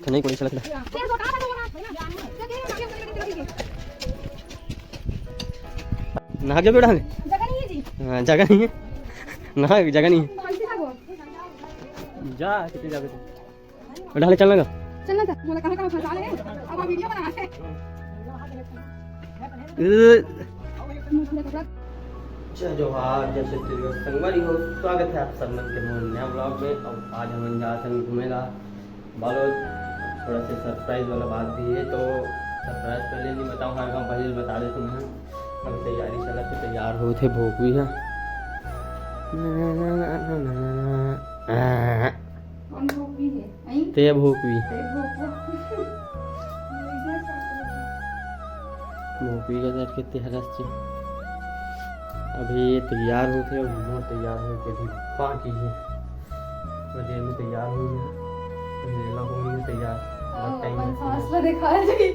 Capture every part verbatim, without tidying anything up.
खनई कोड़ी चलत रहा। नहा के बेटा ने? जगह नहीं है जी। हाँ, जगह नहीं है। नहा, जगह नहीं है। कौन सी था वो? जा, कितने जाबे तू। उठा ले, चलना का? चलना था। बोला, कहाँ, कहाँ फंसा ले? अब हम वीडियो बना रहे हैं। जय जोहार, जय छत्तीसगढ़। संगवारी हो, स्वागत है आप सब मन के मोर नया ब्लॉग में। और आज हम जात हन घूमे ला बालोद। थोड़ा से सरप्राइज वाला बात भी है, तो सरप्राइज पहले नहीं बताऊँ, हर काम पहले बता देता हूँ। अब तैयारी चलत है, तैयार होत है भोकवी है। कौन भोकवी है? आई? ते भोकवी। ते भोकवा। भोकवी का करके ते हरस चे। अभी ये तैयार होत है, मोर तैयार होके भी बाकी है। तो जे में तैयार हो गया, तो ये लोग होंगे तैयार। बहुत टाइम अपन लगता है। सास ला दिखा जी।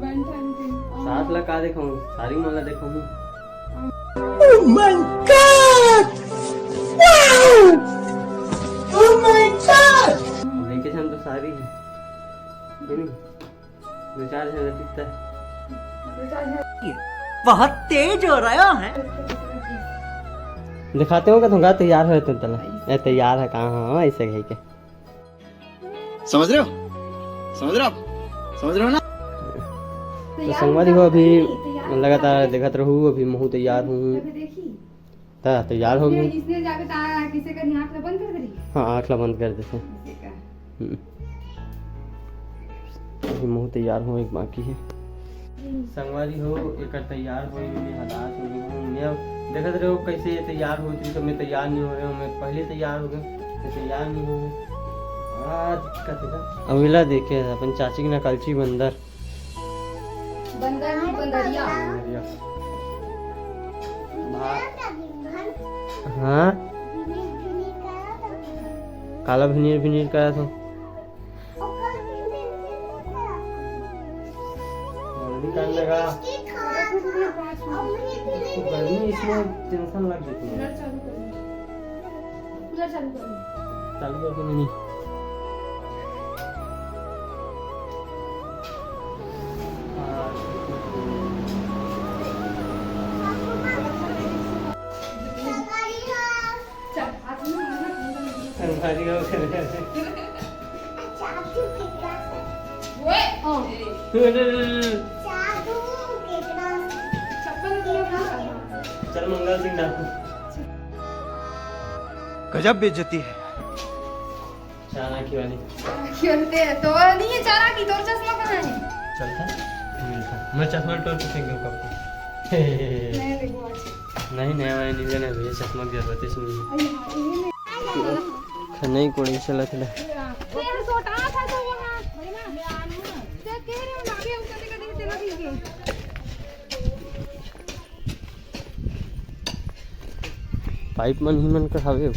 बन ठन के। सास ला का दिखाऊं? सारी मन ला दिखाऊं। Oh my God! Wow! Oh my God! लेके हम तो सारी है। है नहीं? दो चार झन रहती त। बहुत तेज हो रहा है। दिखाते हो का तुमका तैयार हो तुम तला। ए, तैयार है कहाँ? हाँ, ऐसे कह के। समझ रहे हो? समझ रहे हो आप? समझ रहे हो ना? तो संगवारी हो, अभी लगातार देखत रहू, अभी महू तैयार हूँ। ता तैयार हो गए। इसने जाके ता किसे का आँख ला बंद कर दे रही? हाँ, आँख ला बंद कर देते। किसे का? हम्म। अभी महू तैयार हो, एक बाकी है। संगवारी हो, एकर तैयार होए में हताश हो गए हूँ। मैं अब देखत रहो कैसे ये तैयार होती, तो मैं तैयार नहीं हो रहे हूँ। मैं पहले तैयार हो गए, मैं तैयार नहीं हो रहे। बड़ा दिक्कत है। अगला देखे अपन चाची के नकलची बंदर। बंदर नहीं, बंदरिया। बंदरिया। भा-, हाँ? काला भिनीर भिनीर करत हो। गर्मी करने का। गर्मी इसमें टेंशन लग जाती है। कूलर चालू कर। कूलर चालू कर। चालू कर दो मिनी। संगवारी हो। चाचू के पास। ओए। हाँ। चल मंगल सिंह डाकू। गजब बेइज्जती है। चालाकी वाली। खेलते हैं तो नहीं है चालाकी, तोर चश्मा कहाँ है? चलता। मैं चश्मा टोर के फेंक दूँ कब को। नहीं, देखो आज। नहीं, नया वाला नहीं लेना भैया, चश्मा की जरूरत है इसमें। अरे हाँ, ये ले। खनई कोड़ी चलत ले। ये सोटा था तो वहाँ। क्या कह रहे हो? ना, अभी हम कभी कभी चला दीजिए। पाइप मन ही मन कर हवे।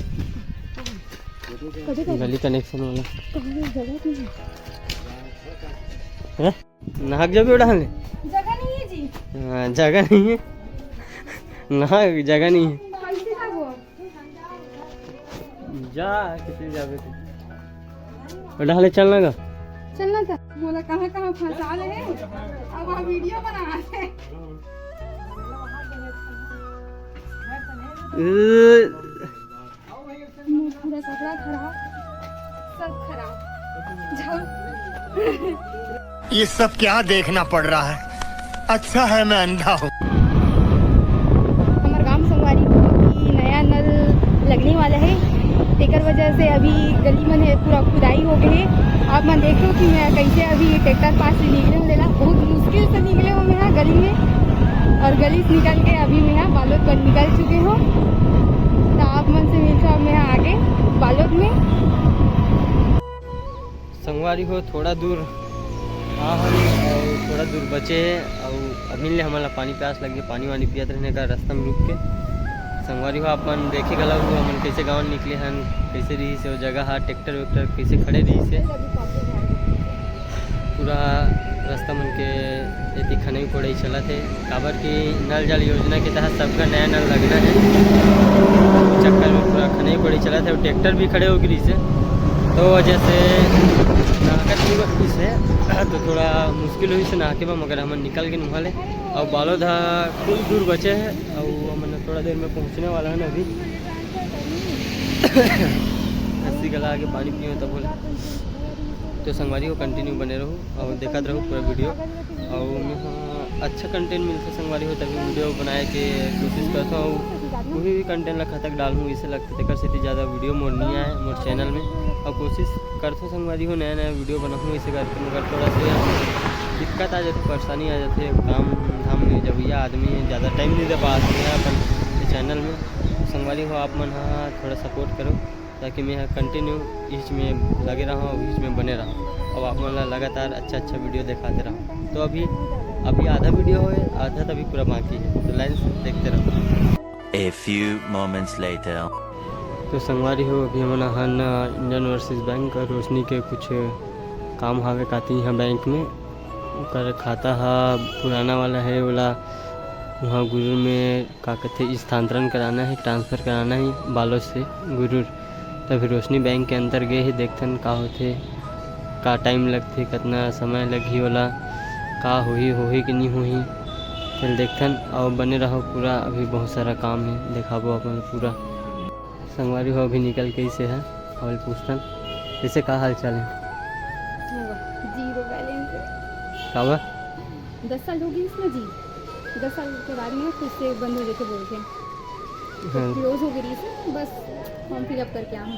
गली कनेक्शन वाला। हैं? नाहक जब उड़ा ले। जगह नहीं है जी। हाँ, जगह नहीं है। नाहक जगह नहीं है। जा, कितने जाबे तू? उड़ा ले, चलना का? चलना था। बोला, कहाँ, कहाँ फंसा ले हैं? अब हम वीडियो बना रहे हैं। ए, पूरा कपड़ा खराब, सब खराब। जाओ। ये सब क्या देखना पड़ रहा है? अच्छा है मैं अंधा हूँ। हमर गांव संगवारी हो कि नया नल लगने वाला है, तेकर वजह से अभी गली मन है पूरा खुदाई हो गए है। आप मन देखो कि मैं कैसे अभी ट्रैक्टर पास से निकले हूँ, लेला बहुत मुश्किल से निकले हूँ मैं यहाँ गली में, और गली से निकल के अभी मैं यहाँ बालोद पर निकल चुके हूँ। तो आप मन से मिलता हूँ मैं यहाँ आगे बालोद में। संगवारी हो, थोड़ा दूर आ हन अउ थोड़ा दूर बचे हे अउ अभी ले हमन ला पानी प्यास लग गे, पानी वानी पियत रहने का रास्ता में रुक के। संगवारी हो, आप मन देखे घलो हो हमन कैसे गाँव निकले हन, कैसे रहिस हे वो जगह हा, ट्रैक्टर वैक्टर कैसे खड़े रहिस हे। पूरा रास्ता मन के एती खनई कोड़ई चलत हे, काबर कि नल जल योजना के तहत सबका नया नल लगना हे। चक्कर में पूरा खनई कोड़ई चलत हे, ट्रैक्टर भी खड़े हो गिस हे, तो वजह से ना तो थोड़ा मुश्किल होइस नहा के बा, मगर हमन निकल गेन उहाँ ले। अउ बालोद ह कुछ दूर बचे हे, अउ हमन थोड़ा देर में पहुँचने वाला हन अभी। अस्सी गला आगे पानी पियो तब बोले। तो संगवारी हो, continue बने रहू अउ देखत रहू पूरा video। अउ मैं ह अच्छा content मिलथे संगवारी हो, तभी video बनाए के कोशिश करथों। अउ कोई भी content ला खतक डालहूँ, इसे लगथे तेकर सेती ज़्यादा video मोर नहीं आए मोर channel में। अउ कोशिश करथों संगवारी हो, नया नया video बनाहूँ इसे करके, मगर थोड़ा से दिक्कत आ जाथे, परेशानी आ जाथे, काम धाम में जब ये आदमी ज़्यादा time नहीं दे पाते हैं अपन channel में। संगवारी हो, आप मन ह थोड़ा support करो, ताकि मैं ह continue इस में लगे रहूँ और इस में बने रहूँ और आप मन ला लगातार अच्छा अच्छा video दिखाते रहूँ। तो अभी अभी आधा video है, आधा तो अभी पूरा बाकी है, तो line से देखते रहो। A few moments later. तो संगवारी हो, अभी हमन आहन इंडियन ओवरसीज बैंक और रोशनी के कुछ काम हावे काती यहाँ बैंक में। ओकर खाता हा पुराना वाला है, ओला वहाँ गुरुर में का कथे स्थानांतरण कराना है, transfer कराना है बालोद से गुरुर। तभी रोशनी बैंक के अंदर गए हे, देखथन का होथे, का time लगथे, कतना समय लगही ओला, का होही, होही कि नहीं होही, चल देखथन। अउ बने रहो पूरा, अभी बहुत सारा काम है, देखाबो अपन पूरा। संगवारी हो, अभी निकल के इसे है, अउ पूछथन, इसे का हाल चाल है? जीरो बैलेंस है। काबर? दस साल हो गई इसमें जी। दस साल के बाद में फिर से बंद हो जाके बोल के। हाँ। क्लोज हो गई इसमें, बस form fill up करके आऊँ।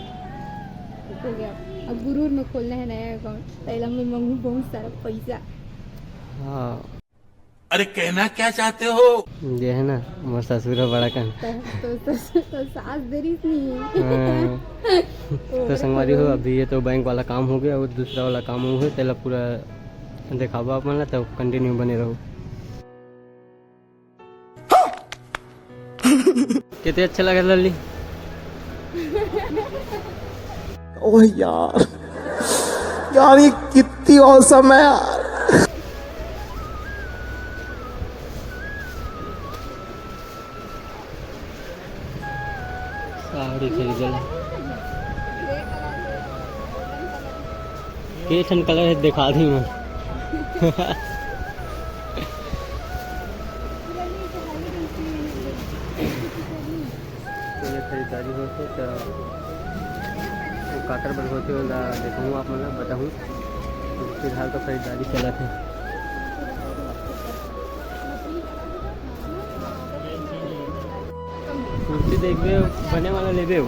हो गया। अब गुरुर में खोलना है नया अकाउंट, पहला मैं मांगू बहुत सारा पैसा। हाँ। अरे कहना क्या चाहते हो? ये है ना, मोर ससुर है बड़ा कन। तो, तो, तो, तो सास देरी नहीं है। हाँ। तो संगवारी हो, अभी ये तो बैंक वाला काम हो गया, वो दूसरा वाला काम हो गया, तेला पूरा देखाबो आप मन ला, तब continue बने रहो। कितने अच्छा लगा लल्ली। ओह यार, यार ये कितनी औसम है यार। साड़ी खरीदल। के ठन कलर है दिखा दी मैं। ये खरीदारी होथे त वो काकर बर होथे, ओला देखहूँ, आप मन ला बताहूँ। फिलहाल तो खरीदारी चलत हे। कुर्सी देखबे, बने वाला लेबे हो।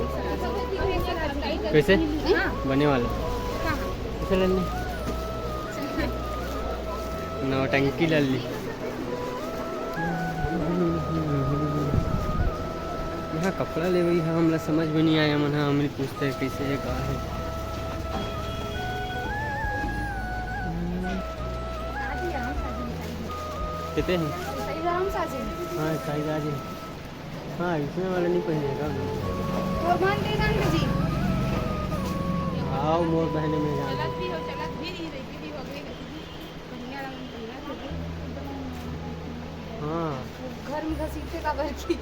कैसे? बने वाला। कैसे लेनी? नौटंकी लल्ली। यहाँ कपड़ा लेवे हा, हमला समझ में नहीं आया, मन हा हमरी पूछते हैं कैसे है, का है। कितने हैं? हाँ, साइज आज है। हाँ, इसमें वाला नहीं पहनेगा। और मान दे जान जी। आओ, मोर बहने में जान। चलत भी हो, चलत भी नहीं रही, भी हो गई। बढ़िया रंग, बढ़िया रंग। हाँ। वो घर में घसीटते का भर की।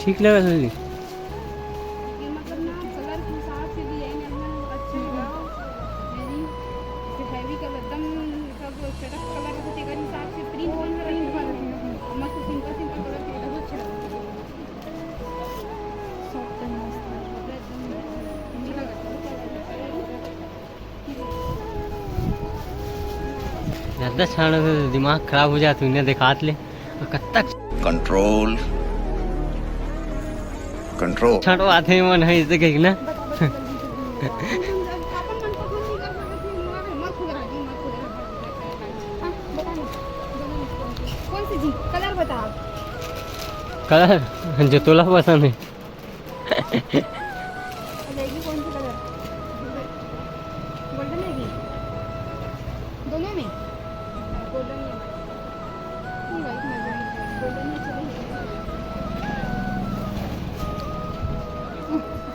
ठीक लगा सर जी। ये मतलब ना, कलर के हिसाब से भी यही ना, अच्छा है। मेरी जो हैवी कलर, एकदम सब चटक कलर रहते, तेरे हिसाब से प्रिंट बन रही है। मस्त सिंपल सिंपल कलर के एकदम अच्छा लगता है। सॉफ्ट एंड मस्त है। ज्यादा छाड़ो तो दिमाग खराब हो जात, इन्हें दिखात ले। और कब तक कंट्रोल, कंट्रोल। छाड़ो आते मन है इसे कही ना। कौन सी जी? कलर बताओ। कलर जो तोला पसंद है। लेगी कौन सी कलर? गोल्डन लेगी? दोनों में? गोल्डन ही है। नहीं भाई, मजा नहीं। गोल्डन ही चलेगी।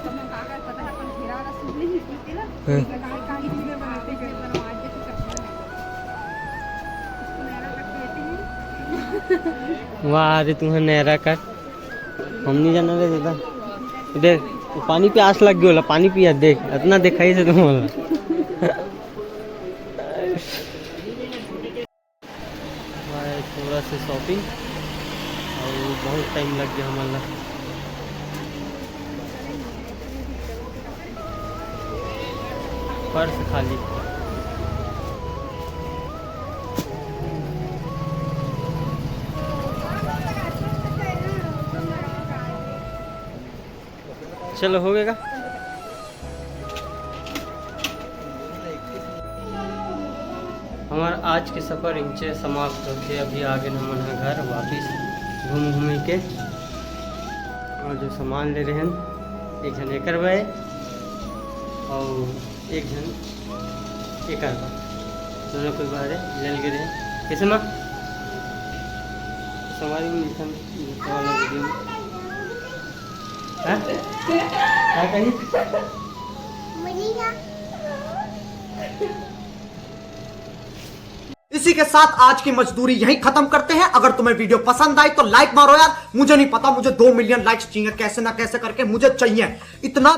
सब में कहा कर पता है, अपन घेरा वाला सूट नहीं खरीदते ना? हाँ। इसमें कहा, कहा इसमें बनाते हैं, बनवा देते चश्मा। इसको नैना रख देते हैं। वाह रे, तुम्हें नहरा कर, हम नहीं जाना रे दादा। देख, पानी प्यास लग गया होला, पानी पिया, देख, इतना दिखाई से तुम होला। भाई, थोड़ा से शॉपिंग और बहुत टाइम लग गया हमारा। पर्स खाली। चलो, हो गएगा। हमार आज के सफर इंचे समाप्त होके अभी आ गए हमन ह घर वापिस घूम घूमे के। और जो सामान ले रहे हैं, एक झन एकर बा और एक झन एकर बा, दोनों कोई बारे ले गए रहे। कैसे माँ? संगवारी में मिलथन दूसरा वाला वीडियो में। हाँ? का कही? इसी के साथ आज की मजदूरी यहीं खत्म करते हैं। अगर तुम्हें वीडियो पसंद आई तो लाइक मारो यार, मुझे नहीं पता, मुझे दो मिलियन लाइक्स चाहिए कैसे ना कैसे करके, मुझे चाहिए इतना।